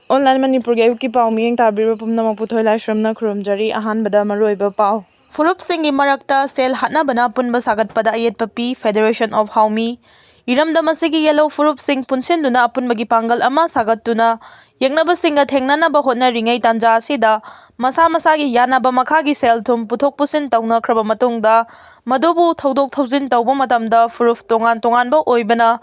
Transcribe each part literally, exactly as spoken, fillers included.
Online ꯃꯅꯤꯄꯨꯔꯒꯤ ꯑꯌꯨꯛꯀꯤ ꯄꯥꯎ ꯃꯤꯠꯌꯦꯡ ꯇꯥꯕꯤꯔꯤꯕ ꯄꯨꯝꯅꯃꯛꯄꯨ ꯊꯣꯏꯂꯥꯏꯁ꯭ꯔꯝꯅ ꯈꯨꯔꯨꯝꯖꯔꯤ꯫ ꯑꯍꯥꯟꯕꯗ ꯃꯔꯨꯑꯣꯏꯕ ꯄꯥꯎ꯫ ꯐꯨꯔꯨꯞꯁꯤꯡꯒꯤ ꯃꯔꯛꯇ ꯁꯦꯜ ꯍꯥꯠꯅꯕꯅ ꯑꯄꯨꯟꯕ ꯁꯥꯒꯠꯄꯗ ꯑꯌꯦꯠꯄ ꯄꯤ, Federation of Haomi꯫ ꯏꯔꯝꯗꯝ ꯑꯁꯤꯒꯤ ꯌꯦꯜꯍꯧ ꯐꯨꯔꯨꯞꯁꯤꯡ ꯄꯨꯟꯁꯤꯟꯗꯨꯅ ꯑꯄꯨꯟꯕꯒꯤ ꯄꯥꯡꯒꯜ ꯑꯃ ꯁꯥꯒꯠꯇꯨꯅ ꯌꯦꯛꯅꯕꯁꯤꯡꯒ ꯊꯦꯡꯅꯅꯕ ꯍꯣꯠꯅꯔꯤꯉꯩ ꯇꯥꯟꯖꯥ ꯑꯁꯤꯗ ꯃꯁꯥ ꯃꯁꯥꯒꯤ ꯌꯥꯅꯕ ꯃꯈꯥꯒꯤ ꯁꯦꯜ ꯊꯨꯝ ꯄꯨꯊꯣꯛ ꯄꯨꯁꯤꯟ ꯇꯧꯅꯈ꯭ꯔꯕ ꯃꯇꯨꯡꯗ ꯃꯗꯨꯕꯨ ꯊꯧꯗꯣꯛ ꯊꯧꯖꯤꯟ ꯇꯧꯕ ꯃꯇꯝꯗ ꯐꯨꯔꯨꯞ ꯇꯣꯉꯥꯟ ꯇꯣꯉꯥꯟꯕ ꯑꯣꯏꯕꯅ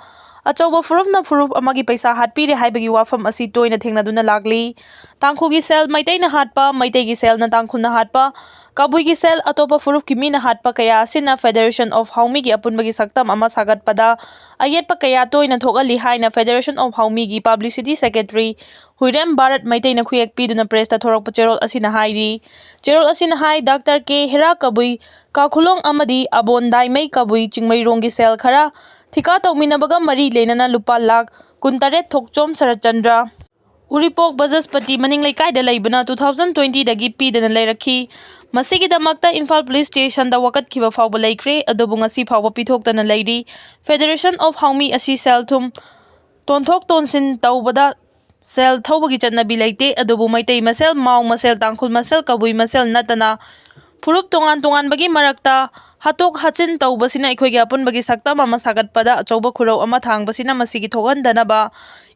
ꯑꯆꯧꯕ ꯐꯨꯔꯨꯞꯅ ꯐꯨꯔꯨꯞ ꯑꯃꯒꯤ ꯄꯩꯁꯥ ꯍꯥꯠꯄꯤꯔꯦ ꯍꯥꯏꯕꯒꯤ ꯋꯥꯐꯝ ꯑꯁꯤ ꯇꯣꯏꯅ ꯊꯦꯡꯅꯗꯨꯅ ꯂꯥꯛꯂꯤ꯫ ꯇꯥꯡꯈꯨꯜꯒꯤ ꯁꯦꯜ ꯃꯩꯇꯩꯅ ꯍꯥꯠꯄ, ꯃꯩꯇꯩꯒꯤ ꯁꯦꯜꯅ ꯇꯥꯡꯈꯨꯜꯅ ꯍꯥꯠꯄ, ꯀꯕꯨꯏꯒꯤ ꯁꯦꯜ ꯑꯇꯣꯞꯄ ꯐꯨꯔꯨꯞꯀꯤ ꯃꯤꯅ ꯍꯥꯠꯄ ꯀꯌꯥ ꯑꯁꯤꯅ Federation of Haomiꯒꯤ ꯑꯄꯨꯟꯕꯒꯤ ꯁꯛꯇꯝ ꯑꯃ ꯁꯥꯒꯠꯄꯗ ꯑꯌꯦꯠꯄ ꯀꯌꯥ ꯇꯣꯏꯅ ꯊꯣꯛꯍꯜꯂꯤ ꯍꯥꯏꯅ Federation of Haomiꯒꯤ Publicity Secretary ꯍꯨꯏꯔꯦꯝ Bharat ꯃꯩꯇꯩꯅ ꯈꯨꯌꯦꯛ ꯄꯤꯗꯨꯅ pressꯇ ꯊꯣꯔꯛꯄ ꯆꯦꯔꯣꯜ ꯑꯁꯤꯅ ꯍꯥꯏꯔꯤ꯫ ꯆꯦꯔꯣꯜ ꯑꯁꯤꯅ ꯍꯥꯏ, ꯗꯥꯛꯇꯔ ꯀꯦ ꯍꯦꯔꯥ ꯀꯕꯨꯏ ꯀꯥꯈꯨꯂꯣꯡ ꯑꯃꯗꯤ ꯑꯕꯣꯟ ꯗꯥꯏꯃꯩ ꯀꯕꯨꯏ ꯆꯤꯡꯃꯩꯔꯣꯡꯒꯤ ꯁꯦꯜ ꯈꯔ ꯊꯤꯀꯥ ꯇꯧꯃꯤꯟꯅꯕꯒ ꯃꯔꯤ ꯂꯩꯅꯅ ꯂꯨꯄꯥ ꯂꯥꯈ ꯀꯨꯟꯇꯔꯦꯠ ꯊꯣꯛꯆꯣꯝ ꯁꯔꯠꯆꯟꯗ꯭ꯔ, ꯎꯔꯤꯄꯣꯛ ꯕꯖꯁꯄꯇꯤ ꯃꯅꯤꯡ ꯂꯩꯀꯥꯏꯗ ꯂꯩꯕꯅ two thousand twentyꯗꯒꯤ ꯄꯤꯗꯅ ꯂꯩꯔꯛꯈꯤ꯫ ꯃꯁꯤꯒꯤꯗꯃꯛꯇ ꯏꯝꯐꯥꯜ ꯄꯨꯂꯤꯁ ꯁ꯭ꯇꯦꯁꯟꯗ ꯋꯥꯀꯠꯈꯤꯕ ꯐꯥꯎꯕ ꯂꯩꯈ꯭ꯔꯦ, ꯑꯗꯨꯕꯨ ꯉꯁꯤ ꯐꯥꯎꯕ ꯄꯤꯊꯣꯛꯇꯅ ꯂꯩꯔꯤ꯫ Federation of Haomi ꯑꯁꯤ ꯁꯦꯜ ꯊꯨꯝ ꯇꯣꯟꯊꯣꯛ ꯇꯣꯟꯁꯤꯟ ꯇꯧꯕꯗ ꯁꯦꯜ ꯊꯧꯕꯒꯤ ꯆꯠꯅꯕꯤ ꯂꯩꯇꯦ, ꯑꯗꯨꯕꯨ ꯃꯩꯇꯩ ꯃꯁꯦꯜ, ꯃꯥꯎ ꯃꯁꯦꯜ, ꯇꯥꯡꯈꯨꯜ ꯃꯁꯦꯜ, ꯀꯕꯨꯏ ꯃꯁꯦꯜ ꯅꯠꯇꯅ ꯐꯨꯔꯨꯞ ꯇꯣꯉꯥꯟ ꯇꯣꯉꯥꯟꯕꯒꯤ ꯃꯔꯛꯇ ꯍꯥꯠꯇꯣꯛ ꯍꯥꯠꯆꯤꯟ ꯇꯧꯕꯁꯤꯅ ꯑꯩꯈꯣꯏꯒꯤ ꯑꯄꯨꯟꯕꯒꯤ ꯁꯛꯇꯝ ꯑꯃ ꯁꯥꯒꯠꯄꯗ ꯑꯆꯧꯕ ꯈꯨꯔꯧ ꯑꯃ ꯊꯥꯡꯕꯁꯤꯅ ꯃꯁꯤꯒꯤ ꯊꯣꯛꯍꯟꯗꯅꯕ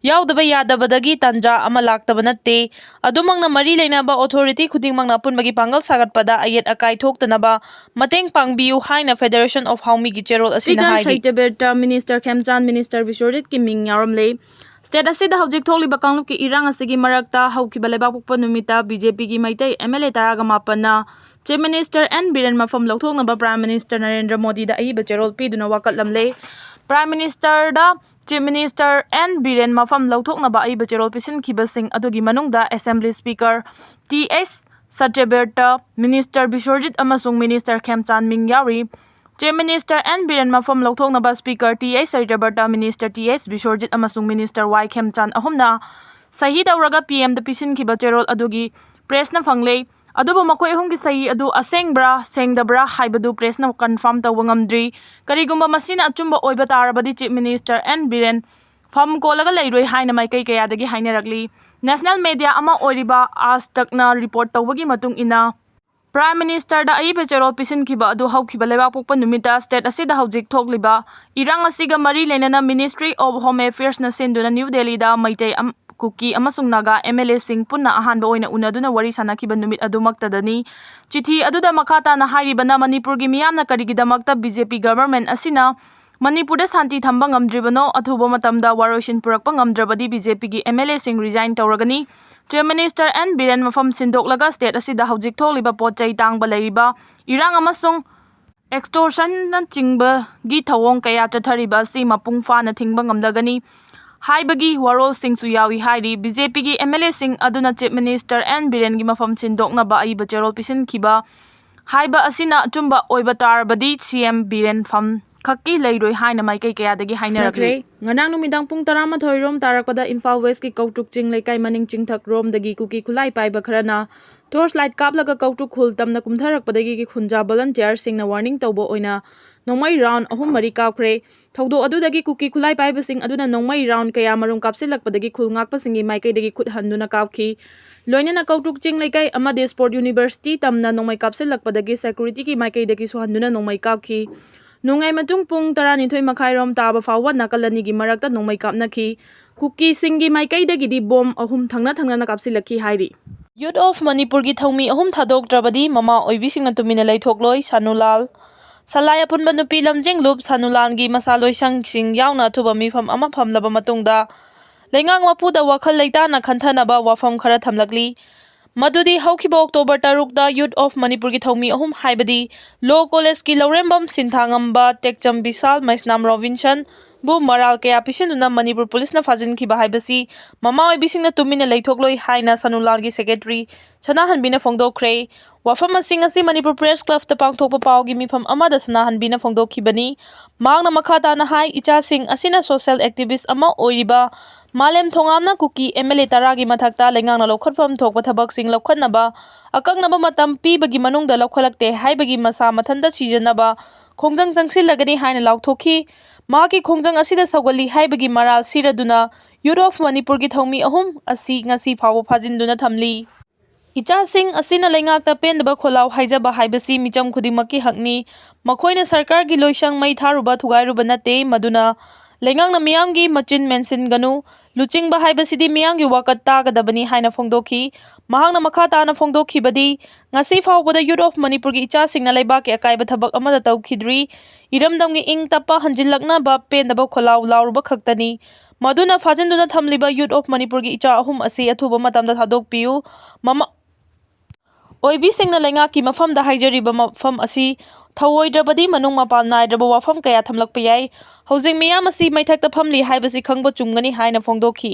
ꯌꯥꯎꯗꯕ ꯌꯥꯗꯕꯗꯒꯤ ꯇꯥꯟꯖꯥ ꯑꯃ ꯂꯥꯛꯇꯕ ꯅꯠꯇꯦ꯫ ꯑꯗꯨꯃꯛꯅ ꯃꯔꯤ ꯂꯩꯅꯕ authority ꯈꯨꯗꯤꯡꯃꯛꯅ ꯑꯄꯨꯟꯕꯒꯤ ꯄꯥꯡꯒꯜ ꯁꯥꯒꯠꯄꯗ ꯑꯌꯦꯠ ꯑꯀꯥꯏ ꯊꯣꯛꯇꯅꯕ ꯃꯇꯦꯡ ꯄꯥꯡꯕꯤꯌꯨ ꯍꯥꯏꯅ Federation of Haomiꯒꯤ ꯆꯦꯔꯣꯜ ꯑꯁꯤꯅ Speaker ꯍꯥꯏꯔꯤ꯫ ꯁꯍꯤꯇ꯭ꯌꯕꯦꯠꯇ Minister ꯈꯦꯝꯆꯥꯟ, Minister ꯕꯤꯁ꯭ꯋꯖꯤꯠꯀꯤ ꯃꯤꯡ ꯌꯥꯎꯔꯝꯂꯦ꯫ State ꯑꯁꯤꯗ ꯍꯧꯖꯤꯛ ꯊꯣꯛꯂꯤꯕ ꯀꯥꯡꯂꯨꯞꯀꯤ ꯏꯔꯥꯡ ꯑꯁꯤꯒꯤ ꯃꯔꯛꯇ ꯍꯧꯈꯤꯕ ꯂꯩꯕꯥꯛꯄꯣꯛꯄ ꯅꯨꯃꯤꯠꯇ BJPꯒꯤ ꯃꯩꯇꯩ MLA ꯇꯔꯥꯒ ꯃꯥꯄꯟꯅ Chief Minister N ꯕꯤꯔꯦꯟ ꯃꯐꯝ ꯂꯧꯊꯣꯛꯅꯕ Prime Minister ꯅꯔꯦꯟꯗ꯭ꯔ ꯃꯣꯗꯤꯗ ꯑꯏꯕ ꯆꯦꯔꯣꯜ ꯄꯤꯗꯨꯅ ꯋꯥꯀꯠꯂꯝꯂꯦ꯫ Prime Ministerꯗ Chief Minister N Biren ꯃꯐꯝ ꯂꯧꯊꯣꯛꯅꯕ ꯑꯏꯕ ꯆꯦꯔꯣꯜ ꯄꯤꯁꯤꯟꯈꯤꯕꯁꯤꯡ ꯑꯗꯨꯒꯤ ꯃꯅꯨꯡꯗ Assembly Speaker T H Satyabrata, Minister Biswajit ꯑꯃꯁꯨꯡ Minister ꯈꯦꯝꯆꯥꯟ ꯃꯤꯡ ꯌꯥꯎꯔꯤ꯫ Chief Minister N ꯕꯤꯔꯦꯟ ꯃꯐꯝ ꯂꯧꯊꯣꯛꯅꯕ Speaker T H Satyabrata, Minister T H Biswajit ꯑꯃꯁꯨꯡ Minister ꯋꯥꯏ ꯈꯦꯝꯆꯥꯟ ꯑꯍꯨꯝꯅ ꯁꯍꯤ ꯇꯧꯔꯒ PMꯗ ꯄꯤꯁꯤꯟꯈꯤꯕ ꯆꯦꯔꯣꯜ ꯑꯗꯨꯒꯤ pressꯅ ꯐꯪꯂꯦ꯫ ꯑꯗꯨꯕꯨ ꯃꯈꯣꯏ ꯑꯍꯨꯝꯒꯤ ꯁꯍꯤ ꯑꯗꯨ ꯑꯁꯦꯡꯕ꯭ꯔꯥ, ꯁꯦꯡꯗꯕ꯭ꯔꯥ ꯍꯥꯏꯕꯗꯨ pressꯅ confirm ꯇꯧꯕ ꯉꯝꯗ꯭ꯔꯤ꯫ ꯀꯔꯤꯒꯨꯝꯕ ꯃꯁꯤꯅ ꯑꯆꯨꯝꯕ ꯑꯣꯏꯕ ꯇꯥꯔꯕꯗꯤ Chief Minister N ꯕꯤꯔꯦꯟ ꯐꯝ ꯀꯣꯜꯂꯒ ꯂꯩꯔꯣꯏ ꯍꯥꯏꯅ ꯃꯥꯏꯀꯩ ꯀꯌꯥꯗꯒꯤ ꯍꯥꯏꯅꯔꯛꯂꯤ꯫ ꯅꯦꯁꯅꯦꯜ ꯃꯦꯗꯤꯌꯥ ꯑꯃ ꯑꯣꯏꯔꯤꯕ ꯑꯥꯖ ꯇꯛꯅ ꯔꯤꯄꯣꯔꯠ ꯇꯧꯕꯒꯤ ꯃꯇꯨꯡ ꯏꯟꯅ, ꯄ꯭ꯔꯥꯏꯝ ꯃꯤꯅꯤꯁꯇꯔꯗ ꯑꯏꯕ ꯆꯦꯔꯣꯜ ꯄꯤꯁꯤꯟꯈꯤꯕ ꯑꯗꯨ ꯍꯧꯈꯤꯕ ꯂꯩꯕꯥꯛꯄꯣꯛꯄ ꯅꯨꯃꯤꯠꯇ ꯁ꯭ꯇꯦꯠ ꯑꯁꯤꯗ ꯍꯧꯖꯤꯛ ꯊꯣꯛꯂꯤꯕ ꯏꯔꯥꯡ ꯑꯁꯤꯒ ꯃꯔꯤ ꯂꯩꯅꯅ Ministry of Home Affairsꯅ ꯁꯤꯟꯗꯨꯅ ꯅ꯭ꯌꯨ ꯗꯦꯜꯂꯤꯗ ꯃꯩꯇꯩ ꯑꯝ-, ꯀꯨꯀꯤ ꯑꯃꯁꯨꯡ ꯅꯥꯒꯥ MLAꯁꯤꯡ ꯄꯨꯟꯅ ꯑꯍꯥꯟꯕ ꯑꯣꯏꯅ ꯎꯅꯗꯨꯅ ꯋꯥꯔꯤ ꯁꯥꯟꯅꯈꯤꯕ ꯅꯨꯃꯤꯠ ꯑꯗꯨꯃꯛꯇꯗꯅꯤ꯫ ꯆꯤꯊꯤ ꯑꯗꯨꯗ ꯃꯈꯥ ꯇꯥꯅ ꯍꯥꯏꯔꯤꯕꯅ, ꯃꯅꯤꯄꯨꯔꯒꯤ ꯃꯤꯌꯥꯝꯅ ꯀꯔꯤꯒꯤꯗꯃꯛꯇ BJP government ꯑꯁꯤꯅ ꯃꯅꯤꯄꯨꯔꯗ ꯁꯥꯟꯇꯤ ꯊꯝꯕ ꯉꯝꯗ꯭ꯔꯤꯕꯅꯣ? ꯑꯊꯨꯕ ꯃꯇꯝꯗ ꯋꯥꯔꯣꯏꯁꯤꯟ ꯄꯨꯔꯛꯄ ꯉꯝꯗ꯭ꯔꯕꯗꯤ BJPꯒꯤ MLAꯁꯤꯡ resign ꯇꯧꯔꯒꯅꯤ꯫ Chief Minister N Biren ꯃꯐꯝ ꯁꯤꯟꯗꯣꯛꯂꯒ ꯁ꯭ꯇꯦꯠ ꯑꯁꯤꯗ ꯍꯧꯖꯤꯛ ꯊꯣꯛꯂꯤꯕ ꯄꯣꯠ ꯆꯩ ꯇꯥꯡꯕ ꯂꯩꯔꯤꯕ, ꯏꯔꯥꯡ ꯑꯃꯁꯨꯡ extortionꯅꯆꯤꯡꯕꯒꯤ ꯊꯧꯑꯣꯡ ꯀꯌꯥ ꯆꯠꯊꯔꯤꯕ ꯑꯁꯤ ꯃꯄꯨꯡ ꯐꯥꯅ ꯊꯤꯡꯕ ꯉꯝꯂꯒꯅꯤ ꯍꯥꯏꯕꯒꯤ ꯋꯥꯔꯣꯜꯁꯤꯡꯁꯨ ꯌꯥꯎꯏ ꯍꯥꯏꯔꯤ꯫ BJPꯒꯤ MLAꯁꯤꯡ ꯑꯗꯨꯅ Chief Minister N ꯕꯤꯔꯦꯟꯒꯤ ꯃꯐꯝ ꯁꯤꯟꯗꯣꯛꯅꯕ ꯑꯏꯕ ꯆꯦꯔꯣꯜ ꯄꯤꯁꯤꯟꯈꯤꯕ ꯍꯥꯏꯕ ꯑꯁꯤꯅ ꯑꯆꯨꯝꯕ ꯑꯣꯏꯕ ꯇꯥꯔꯕꯗꯤ, CM ꯕꯤꯔꯦꯟ ꯐꯝ ꯈꯛꯀꯤ ꯂꯩꯔꯣꯏ ꯍꯥꯏꯅ ꯃꯥꯏꯀꯩ ꯀꯌꯥꯗꯒꯤ ꯍꯥꯏꯅꯔꯛꯂꯤ꯫ ꯅꯈ꯭ꯔꯦ꯫ ꯉꯔꯥꯡ ꯅꯨꯃꯤꯗꯥꯡ ꯄꯨꯡ ꯇꯔꯥꯃꯥꯊꯣꯏ ꯔꯣꯝ ꯇꯥꯔꯛꯄꯗ ꯏꯝꯐꯥꯜ ꯋꯦꯁꯀꯤ ꯀꯧꯇ꯭ꯔꯨꯛ ꯆꯤꯡ ꯂꯩꯀꯥꯏ ꯃꯅꯤꯡ ꯆꯤꯡꯊꯛ ꯔꯣꯝꯗꯒꯤ ꯀꯨꯀꯤ ꯈꯨꯠꯂꯥꯏ ꯄꯥꯏꯕ ꯈꯔꯅ torch light ꯀꯥꯞꯂꯒ ꯀꯧꯇ꯭ꯔꯨꯛ ꯈꯨꯜ ꯇꯝꯅ ꯀꯨꯝꯊꯔꯛꯄꯗꯒꯤ ꯈꯨꯟꯖꯥ volunteerꯁꯤꯡꯅ warning ꯇꯧꯕ ꯑꯣꯏꯅ ꯅꯣꯡꯃꯩ round ꯑꯍꯨꯝ ꯃꯔꯤ ꯀꯥꯞꯈ꯭ꯔꯦ꯫ ꯊꯧꯗꯣꯛ ꯑꯗꯨꯗꯒꯤ ꯀꯨꯀꯤ ꯈꯨꯠꯂꯥꯏ ꯄꯥꯏꯕꯁꯤꯡ ꯑꯗꯨꯅ ꯅꯣꯡꯃꯩ round ꯀꯌꯥ ꯃꯔꯨꯝ ꯀꯥꯞꯁꯤꯜꯂꯛꯄꯗꯒꯤ ꯈꯨꯜ ꯉꯥꯛꯄꯁꯤꯡꯒꯤ ꯃꯥꯏꯀꯩꯗꯒꯤ ꯈꯨꯠ ꯍꯟꯗꯨꯅ ꯀꯥꯞꯈꯤ꯫ ꯂꯣꯏꯅꯅ ꯀꯧꯇ꯭ꯔꯨꯛ ꯆꯤꯡ ꯂꯩꯀꯥꯏ ꯑꯃꯗꯤ Sport University ꯇꯝꯅ ꯅꯣꯡꯃꯩ ꯀꯥꯞꯁꯤꯜꯂꯛꯄꯗꯒꯤ securityꯒꯤ ꯃꯥꯏꯀꯩꯗꯒꯤꯁꯨ ꯍꯟꯗꯨꯅ ꯅꯣꯡꯃꯩ ꯀꯥꯞꯈꯤ꯫ ꯅꯣꯡꯌꯥꯏ ꯃꯇꯨꯡ ꯄꯨꯡ ꯇꯔꯥꯅꯤꯊꯣꯏ ꯃꯈꯥꯏ ꯔꯣꯝ ꯇꯥꯕ ꯐꯥꯎꯕ ꯅꯥꯀꯜ ꯑꯅꯤꯒꯤ ꯃꯔꯛꯇ ꯅꯣꯡꯃꯩ ꯀꯥꯞꯅꯈꯤ꯫ ꯀꯨꯀꯤꯁꯤꯡꯒꯤ ꯃꯥꯏꯀꯩꯗꯒꯤꯗꯤ bomb ꯑꯍꯨꯝ ꯊꯪꯅ ꯊꯪꯅꯅ ꯀꯥꯞꯁꯤꯜꯂꯛꯈꯤ ꯍꯥꯏꯔꯤ꯫ Youth of ꯃꯅꯤꯄꯨꯔꯒꯤ ꯊꯧꯃꯤ ꯑꯍꯨꯝ ꯊꯥꯗꯣꯛꯇ꯭ꯔꯕꯗꯤ ꯃꯃꯥ ꯑꯣꯏꯕꯤꯁꯤꯡꯅ ꯇꯨꯃꯤꯟꯅ ꯂꯩꯊꯣꯛꯂꯣꯏ, ꯁꯥꯅꯨꯂꯥꯜ꯫ ꯁꯂꯥꯏ ꯑꯄꯨꯟꯕ ꯅꯨꯄꯤ ꯂꯝꯖꯤꯡ ꯂꯨꯞ ꯁꯥꯅꯨꯂꯥꯜꯒꯤ ꯃꯁꯥ ꯂꯣꯏꯁꯪꯁꯤꯡ ꯌꯥꯎꯅ ꯑꯊꯨꯕ ꯃꯤꯐꯝ ꯑꯃ ꯐꯝꯂꯕ ꯃꯇꯨꯡꯗ ꯂꯩꯉꯥꯛ ꯃꯄꯨꯗ ꯋꯥꯈꯜ ꯂꯩꯇꯥꯅ ꯈꯟꯊꯅꯕ ꯋꯥꯐꯝ ꯈꯔ ꯊꯝꯂꯛꯂꯤ꯫ ꯃꯗꯨꯗꯤ ꯍꯧꯈꯤꯕ October ꯇꯔꯨꯛꯇ Youth of ꯃꯅꯤꯄꯨꯔꯒꯤ ꯊꯧꯃꯤ ꯑꯍꯨꯝ, ꯍꯥꯏꯕꯗꯤ Law Collegeꯀꯤ ꯂꯧꯔꯦꯝꯕꯝ ꯁꯤꯟꯊꯥꯉꯝꯕ, ꯇꯦꯛꯆꯝ ꯕꯤꯁꯥꯜ, ꯃꯩꯁꯅꯥꯝ ꯔꯣꯕꯤꯟꯁꯟꯕꯨ ꯃꯔꯥꯜ ꯀꯌꯥ ꯄꯤꯁꯤꯟꯗꯨꯅ ꯃꯅꯤꯄꯨꯔ ꯄꯨꯂꯤꯁꯅ ꯐꯥꯖꯤꯟꯈꯤꯕ ꯍꯥꯏꯕꯁꯤ ꯃꯃꯥ ꯑꯣꯏꯕꯤꯁꯤꯡꯅ ꯇꯨꯃꯤꯟꯅ ꯂꯩꯊꯣꯛꯂꯣꯏ ꯍꯥꯏꯅ ꯁꯅꯨꯂꯥꯜꯒꯤ secretary ꯁꯅꯥꯍꯟꯕꯤꯅ ꯐꯣꯡꯗꯣꯛꯈ꯭ꯔꯦ꯫ ꯋꯥꯐꯝ ꯑꯁꯤꯡ ꯑꯁꯤ ꯃꯅꯤꯄꯨꯔ Press Clubꯇ ꯄꯥꯡꯊꯣꯛꯄ ꯄꯥꯎꯒꯤ ꯃꯤꯐꯝ ꯑꯃꯗ ꯁꯅꯥꯍꯟꯕꯤꯅ ꯐꯣꯡꯗꯣꯛꯈꯤꯕꯅꯤ꯫ ꯃꯍꯥꯛꯅ ꯃꯈꯥ ꯇꯥꯅ ꯍꯥꯏ, ꯏꯆꯥꯁꯤꯡ ꯑꯁꯤꯅ social activist ꯑꯃ ꯑꯣꯏꯔꯤꯕ ꯃꯥꯂꯦꯝ ꯊꯣꯉꯥꯝꯅ ꯀꯨꯀꯤ MLA ꯇꯔꯥꯒꯤ ꯃꯊꯛꯇ ꯂꯩꯉꯥꯛꯅ ꯂꯧꯈꯠꯐꯝ ꯊꯣꯛꯄ ꯊꯕꯛꯁꯤꯡ ꯂꯧꯈꯠꯅꯕ ꯑꯀꯛꯅꯕ ꯃꯇꯝ ꯄꯤꯕꯒꯤ ꯃꯅꯨꯡꯗ ꯂꯧꯈꯠꯂꯛꯇꯦ ꯍꯥꯏꯕꯒꯤ ꯃꯁꯥ ꯃꯊꯟꯇ ꯁꯤꯖꯤꯟꯅꯕ ꯈꯣꯡꯖꯪ ꯆꯪꯁꯤꯜꯂꯒꯅꯤ ꯍꯥꯏꯅ ꯂꯥꯎꯊꯣꯛꯈꯤ꯫ ꯃꯍꯥꯛꯀꯤ ꯈꯣꯡꯖꯪ ꯑꯁꯤꯗ ꯁꯧꯒꯠꯂꯤ ꯍꯥꯏꯕꯒꯤ ꯃꯔꯥꯜ ꯁꯤꯔꯗꯨꯅ Youth of ꯃꯅꯤꯄꯨꯔꯒꯤ ꯊꯧꯃꯤ ꯑꯍꯨꯝ ꯑꯁꯤ ꯉꯁꯤ ꯐꯥꯎꯕ ꯐꯥꯖꯤꯟꯗꯨꯅ ꯊꯝꯂꯤ꯫ ꯏꯆꯥꯁꯤꯡ ꯑꯁꯤꯅ ꯂꯩꯉꯥꯛꯇ ꯄꯦꯟꯗꯕ ꯈꯣꯜꯂꯥꯎ ꯍꯥꯏꯖꯕ ꯍꯥꯏꯕꯁꯤ ꯃꯤꯆꯝ ꯈꯨꯗꯤꯡꯃꯛꯀꯤ ꯍꯛꯅꯤ꯫ ꯃꯈꯣꯏꯅ ꯁꯔꯀꯥꯔꯒꯤ ꯂꯣꯏꯁꯪ ꯃꯩ ꯊꯥꯔꯨꯕ ꯊꯨꯒꯥꯏꯔꯨꯕ ꯅꯠꯇꯦ, ꯃꯗꯨꯅ ꯂꯩꯉꯥꯛꯅ ꯃꯤꯌꯥꯝꯒꯤ ꯃꯆꯤꯟ ꯃꯦꯟꯁꯤꯟꯒꯅꯨ꯫ ꯂꯨꯆꯤꯡꯕ ꯍꯥꯏꯕꯁꯤꯗꯤ ꯃꯤꯌꯥꯝꯒꯤ ꯋꯥꯀꯠ ꯇꯥꯒꯗꯕꯅꯤ ꯍꯥꯏꯅ ꯐꯣꯡꯗꯣꯛꯈꯤ꯫ ꯃꯍꯥꯛꯅ ꯃꯈꯥ ꯇꯥꯅ ꯐꯣꯡꯗꯣꯛꯈꯤꯕꯗꯤ, ꯉꯁꯤ ꯐꯥꯎꯕꯗ Youth of ꯃꯅꯤꯄꯨꯔꯒꯤ ꯏꯆꯥꯁꯤꯡꯅ ꯂꯩꯕꯥꯛꯀꯤ ꯑꯀꯥꯏꯕ ꯊꯕꯛ ꯑꯃꯠꯇ ꯇꯧꯈꯤꯗ꯭ꯔꯤ꯫ ꯏꯔꯝꯗꯝꯒꯤ ꯏꯪ ꯇꯞꯄ ꯍꯟꯖꯤꯜꯂꯛꯅꯕ ꯄꯦꯟꯗꯕ ꯈꯣꯜꯂꯥꯎ ꯂꯥꯎꯔꯨꯕ ꯈꯛꯇꯅꯤ꯫ ꯃꯗꯨꯅ ꯐꯥꯖꯤꯟꯗꯨꯅ ꯊꯝꯂꯤꯕ Youth of ꯃꯅꯤꯄꯨꯔꯒꯤ ꯏꯆꯥ ꯑꯍꯨꯝ ꯑꯁꯤ ꯑꯊꯨꯕ ꯃꯇꯝꯗ ꯊꯥꯗꯣꯛꯄꯤꯌꯨ꯫ ꯃꯃꯥ ꯑꯣꯏꯕꯤꯁꯤꯡꯅ ꯂꯩꯉꯥꯛꯀꯤ ꯃꯐꯝꯗ ꯍꯥꯏꯖꯔꯤꯕ ꯃꯐꯝ ꯑꯁꯤ ꯊꯧꯑꯣꯏꯗ꯭ꯔꯕꯗꯤ ꯃꯅꯨꯡ ꯃꯄꯥꯟ ꯅꯥꯏꯗ꯭ꯔꯕ ꯋꯥꯐꯝ ꯀꯌꯥ ꯊꯝꯂꯛꯄ ꯌꯥꯏ꯫ ꯍꯧꯖꯤꯛ ꯃꯤꯌꯥꯝ ꯑꯁꯤ ꯃꯩꯊꯛꯇ ꯐꯝꯂꯤ ꯍꯥꯏꯕꯁꯤ ꯈꯪꯕ ꯆꯨꯝꯒꯅꯤ ꯍꯥꯏꯅ ꯐꯣꯡꯗꯣꯛꯈꯤ꯫